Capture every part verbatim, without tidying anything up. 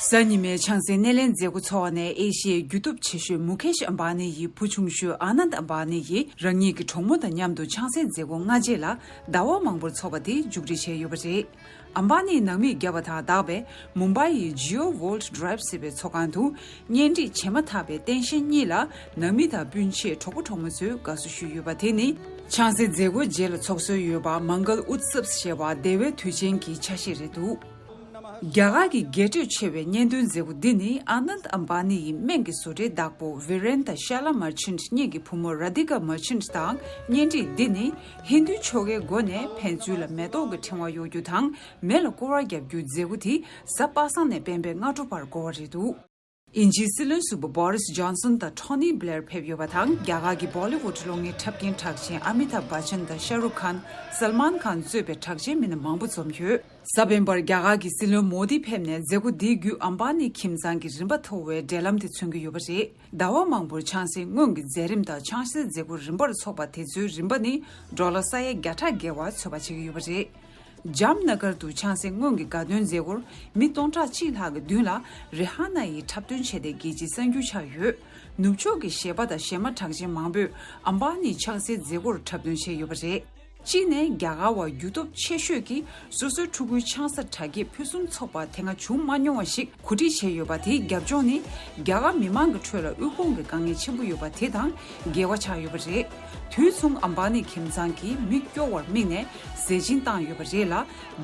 གཟའ་ཉི་མའི་ཆང་སའི་སྣེ་ལེན་མཛད་སྒོ་འཚོགས་པ་ནས་ཨེ་ཤི་ཡའི་རྒྱུ་སྟོབས་ཆེ་ཤོས་མུ་ཁེཤ་ཨམ་བྷ་ནི་ཡི་བུ་ཆུང་ཤོས་ཨ་ནནྡ་ཨམ་བྷ་ནི་ཡིས་རང་ཉིད་ཀྱི་གྲོགས་མོ་དང་མཉམ་དུ་ཆང་སའི་མཛད་སྒོ་སྔ་རྗེས་ལ་ཟླ་བ་མང་པོར་འཚོགས་པ་དེ་མཇུག་སྒྲིལ་བྱས་ཡོད་པ་རེད། ཨམ་བྷ་ནིའི་ནང་མིས་བརྒྱབ་པ་དང་བདག་པས་མུམ་བྷའི་ཡི་Jio World Drive ཟེར་བའི་ཚོགས་ཁང་དུ་གཉེན་སྒྲིག་བྱེད་མ་ཐག་པའི་རྟེན་བཞེངས་གཉིས་ལ་ནང་མི་དང་སྤུན་མཆེད་གྲོགས་པོ་གྲོགས་མོ་ཚོས་དགའ་བསུ་ཞུས་ཡོད་པ་དེ་ནི། ཆང་སའི་མཛད་སྒོའི་རྗེས་ལ་ཚོགས་སྲོལ་ཡོད་པ་མང་གལ་ཨུཏ་སབ་ཞེས་པ་བདེ་བའི་དུས་ཆེན་གྱི་ཆ་ཤས་རེད་འདུག་རྒྱ་གར་གྱི་རྒྱས་སྤྲོས་ཆེ་བའི་གཉེན་སྟོན་མཛད་སྒོ་འདི་ནི་ཨ་ནནྡ་ཨམ་བྷ་ནི་ཡི་སྨན་གྱི་བཟོ་གྲྭའི་བདག་པོ་ཝི་རེན་དང་ཤ་ལ་མར་ཆེན་གཉིས་ཀྱི་བུ་མོ་ར་དི་ཀ་མར་ཆེན་དང་གཉེན་སྒྲིག་འདི་ནི་ཧིན་རྡུའི་ཆོ་གའི་སྒོ་ནས་ཕན་ཚུན་ལ་མེ་ཏོག་གི་ཕྲེང་བ་གཡོག་རྒྱུ་དང་མེ་ལ་སྐོར་བ་བརྒྱབ་རྒྱུའི་མཛད་སྒོ་དེ་གཟའ་པ་སངས་ནས་སྤེན་པའི་སྔ་དྲོ་བར་འགོར་བ་རེད་འདུག་དབྱིན་ཇིའི་སྲིད་བློན་ཟུར་པ་བྷོ་རིས་ཇོན་སོན་དང་ཊོ་ནི་བྷི་ལེར་ཕེབས་ཡོད་པ་དང་རྒྱ་གར་གྱི་བོ་ལི་ཝུད་གློག་བརྙན་འཁྲབ་མཁན་གྲགས་ཅན་ཨ་མི་ཐབ་བྷ་ཆན་དང་ཤ་རུག་ཁཱན། སལ་མཱན་ཁཱན་གཙོས་པའི་གྲགས་ཅན་མི་སྣ་མང་པོ་འཛོམས་ཡོད། གཟའ་སྤེན་པར་རྒྱ་གར་གྱི་སྲིད་བློན་མོ་དི་ཕེབས་ནས་མཛད་སྒོ་འདིའི་བརྒྱུད་ཨམ་བྷ་ནི་ཁྱིམ་ཚང་གི་རིམ་པ་མཐོ་བའི་འབྲེལ་ལམ་དེ་མཚོན་གྱི་ཡོད་པ་རེད། ཟླ་བ་མང་པོར་ཆང་སའི་སྔོན་གྱི་མཛད་རིམ་དང་ཆང་སའི་མཛད་སྒོ་རིམ་པར་འཚོགས་པ་དེ་ཚོའི་རིམ་པ་ནི་ཌོ་ལར་ས་ཡ་བརྒྱ་ཕྲག་བརྒལ་བ་ཚོད་དཔག་བྱེད་ཀྱི་ཡོད་པ་རེད། ཇམ་ན་གར་དུ་ཆང་སའི་སྔོན་གྱི་དགའ་སྟོན་མཛད་སྒོར་མི་སྟོང་ཕྲག་གཅིག་ལྷག་གི་མདུན་ལ་རི་ཧ་ན་ཡི་འཁྲབ་སྟོན་བྱས་ཏེ་རྒྱལ་སྤྱིའི་གསར་འགྱུར་ཆགས་ཡོད། ནུབ་ཕྱོགས་ཀྱི་གཞས་པ་དང་གཞས་མ་གྲགས་ཅན་མང་པོས་ཨམ་བྷ་ནིའི་ཆང་སའི་མཛད་སྒོར་འཁྲབ་སྟོན་བྱས་ཡོད་པ་རེད། གཅིག་ནས་རྒྱ་གར་བ་རྒྱུ་སྟོབས་ཆེ་ཤོས་ཀྱིས་སོ་སོའི་ཕྲུ་གུའི་ཆང་ས་གྲ་རྒྱས་ཕུན་སུམ་ཚོགས་པ་དེ་སྔ་བྱུང་མ་མྱོང་བ་ཞིག་གོ་སྒྲིག་བྱས་ཡོད་པ་དེའི་རྒྱབ་ལྗོངས་ནི་རྒྱ་གར་མི་མང་གི་ཁྲོད་ལ་དབུལ་ཕོངས་ཀྱི་དཀའ་ངལ་ཆེན་པོ་ཡོད་པ་དེ་དང་འགལ་བ་ཆགས་ཡོད་པ་རེད། དུས་མཚུངས་ཨམ་བྷ་ནི་ཁྱིམ་ཚང་གིས་མི་སྐྱོ་བར་དམིགས་ནས་ཟས་སྦྱིན་བཏང་ཡོད་པ་རེད་ལ།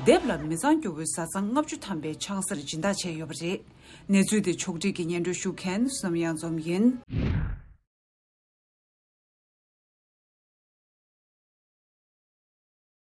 དེབ་ལ་མི་ཚང་སྐྱོ་བོའི་བཟའ་ཚང་ལྔ་བཅུ་ཐམ་པའི་ཆང་སར་སྦྱིན་བདག་བྱས་ཡོད་པ་རེད། གནས་ཚུལ་དེ་ཕྱོགས་སྒྲིག་གིས་སྙན་སྒྲོན་ཞུ་མཁན་བསོད་ནམས་གཡང་འཛོམས་ཡིན།